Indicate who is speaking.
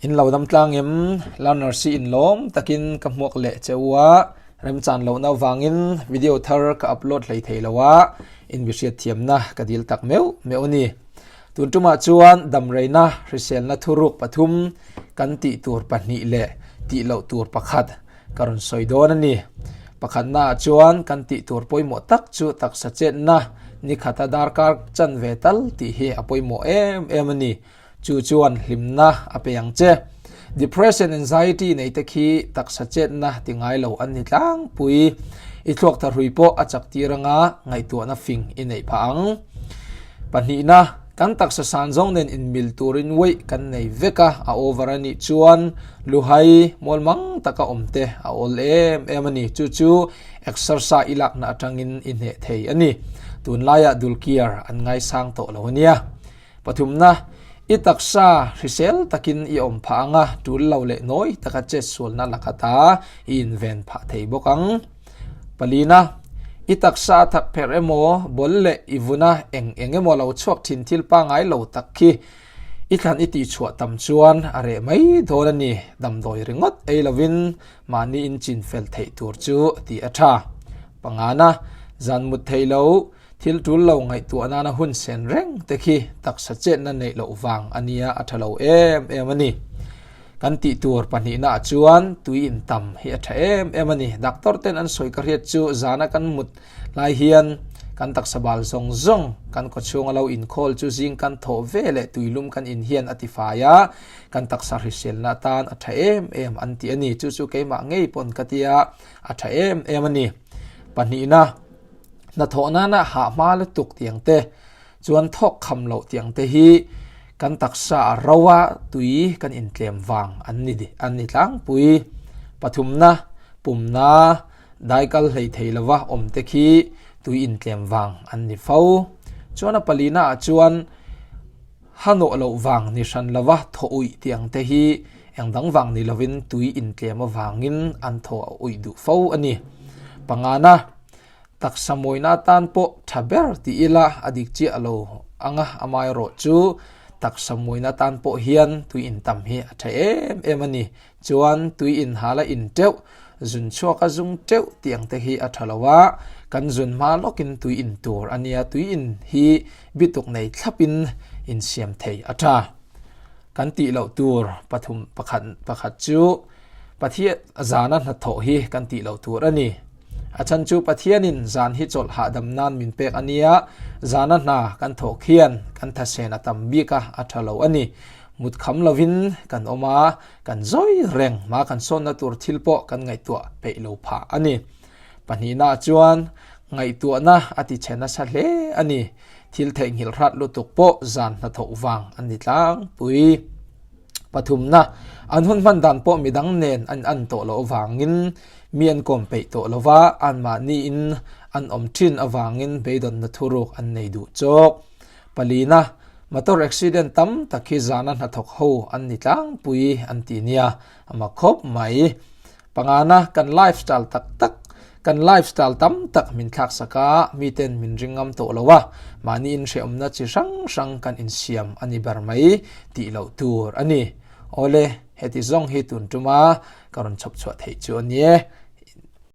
Speaker 1: In lo dam tlang em? Learner si in lawm takin ka hmuak leh che u a, remchan lohna avangin video thar ka upload hlei thei lo a, in mi hriatthiamna ka dil tak meuh meuh a ni. Tun tumah chuan damreina hriselna thuruk pathum kan tih tur pahnih leh tih loh tur pakhat ka rawn sawi dawn a ni. Pakhatnaah chuan kan tih tur pawimawh tak chu taksa chetna ni khata darkar chan ve tal tih hi a pawimawh em em a ni. Chu chuan hlimna a pe ang che. Depression anxiety nei te khi taksa chetna ti ngai lo an ni tlangpui. I thluak thahrui pawh a chak tir anga ngaihtuahna fing i neih phah ang. Pahnihna, kan taksa san zawng nen inmil turin weight kan nei vek a, a over a nih chuan luhai mual mang taka awm te a awl em em a ni. Chu chu exercise i lakna atangin i hneh thei a ni. Tunlaiah dulkiar an ngaisang tawh lo a nia. Pathumna, i taksa hrisel takin i awm phah ang a, tul lo leh nawi taka chet sualna la khat a, i inven phah thei bawk ang. Palina, i taksa a thak pherh emaw, ball leh i vuna eng eng emaw lo chhuak thin thil pangngai lo tak khi i thlan i tihchhuah tam chuan a reh mai dawn a ni. Damdawi ringawt ei lovin mahni inchin fel theih tur chu tih a tha. Pangana, zan mut theih lo, Thil tul lo ngaihtuah nana hun sen reng te khi taksa chetna neih loh vang a nia a tha lo em em a ni. Kan tih tur pahnihna ah chuan tui in tam hi a tha em em a ni. Doctor ten an sawi ka hriat chu zana kan mut lai hian kan taksa bal zawng zawng kan kawchhunga lo inkhawl chu zing kan thawh ve leh tuilum kan in hian a tifai a, kan taksa hriselna atan a tha em em an ti a ni. Chu chu keimah ngei pawn ka tia a tha em em a ni. Pahnihna. Hnathawh nana hah hma lutuk tiang te, chuan thawk kham loh tiang te hi kan taksa a ro a, tui kan intlem vang an ni an ni tlangpui. Pathumna, pumna, daikal hlei thei lova awm te khi tui intlem vang an ni fo. Chuan a palina ah chuan hanawh loh vang ni hran lova thaw uih tiang te hi eng dang vang ni lovin tui intlem avangin an thaw a uih duh fo a ni. Pangana, Taksa mawina atan pawh tha ber ti ila a dik chiah lo ang a, amaherawh chu taksa mawina atan pawh hian tui in tam hi a tha em em a ni. Chuan tui in hal a in teuh, zun chhuak a zung teuh tih ang te hi a tha lo a, kan zun hma lawkin tui in tur a nia, tui in hi bituk nei thlapin insiam thei a tha. Kan tih loh tur pathum pakhat pakhat chu Pathian zana hnathawh hi kan tih loh tur a ni. A chhan chu Pathianin zan hi chawlh hahdam nan min pek a nia, zana hna kan thawh khian kan thasen a tam bik a, a tha lo a ni. Mut kham lovin kan awm a, kan zawi reng hma kan sawnna tur thil pawh kan ngaihtuah peih lo phah a ni. Pahnihna chuan ngaihtuahna a ti chhe nasa hle a ni. Thil theihnghilh hrat lutuk pawh zan hnathawh vang a ni tlangpui. Pathumna, an hun hman dan pawh midang nen an an tawh loh avangin mi an kawm peih tawh lo va, anmahniin an awm thin avangin beidawnna thuruk an nei duh chawk. Palina, motor accident tam tak hi zana hnathawk ho an ni tlangpui an ti nia, a mak khawp mai. Pangana, kan lifestyle tak tak, kan lifestyle tam tak min thlak sak a, miten min ring ngam tawh lo a, mahni inhrehawmna chi hrang hrang kan insiam a ni ber mai tih loh tur a ni. Awle, heti zawng hi tun tuma ka rawn chhawp chhuah theih chu a ni e.